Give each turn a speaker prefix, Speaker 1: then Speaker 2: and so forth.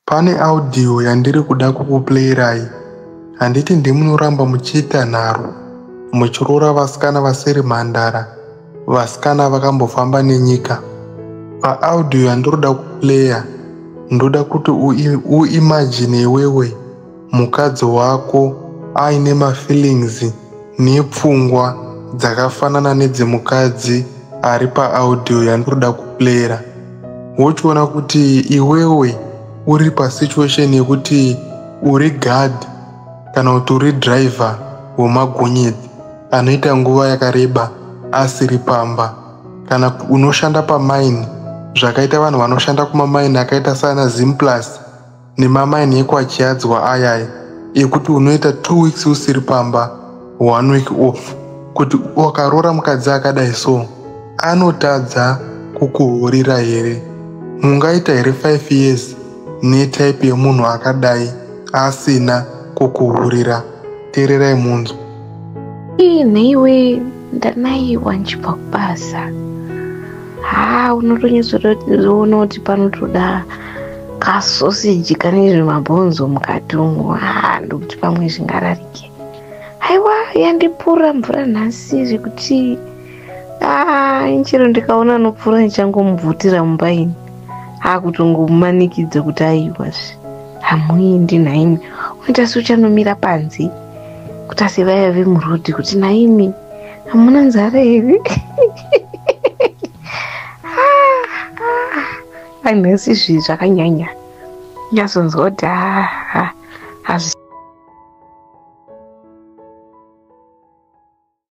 Speaker 1: Pane audio yandiri kuda kukuplayirai. Handiti ndimunoramba muchiita nharo muchiroora vasikana vasiri mhandara, vasikana vakambofamba nenyika. Paaudio yandinoda kuplayer ndoda kuti uimagine iwewe mukadzi wako aine mafeelings nepfungwa dzakafanana nedzemukadzi ari paaudio yandinoda kuplayera. Wochiona kuti iwewe uri pasituation yekuti uri guard kana kuti uri driver wemagonyeti anoita nguva yakareba asiri pamba, kana unoshanda pamaini zvakaita vanhu vanoshanda kumamaini akaita sana Zimplus nemamaini ekwaChiadzwa ayaya ekuti unoita 2 weeks usiri pamba, 1 week off. Kuti wakaroora mukadzi akadai so, anotadza kukuhurira here? Mungaita here 5 years netype yemunhu akadai asina kukuhurira? Teererai munzwa.
Speaker 2: Nhaiwe, ndanaiwa ndichibva kubasa. Ha, unotonyatsoona kuti panotoda kasoseji kane zvimabhonzo mukati umo. Ha, ndokuti pamwe zvingararike. Haiwa, yandipura mvura nhasi zvekuti chero ndikaona anopfuura ndichangomubvutira mumba ini. Akutongomumanikidza kuti aiwazve hamuendi nhaimi. Unoita seuchanomira panze kuti ase vaya vemurodhi kuti nhaimi hamuna nzara here? Nhasi izvi zvakanyanya, nyazonzwa kuti hazvi.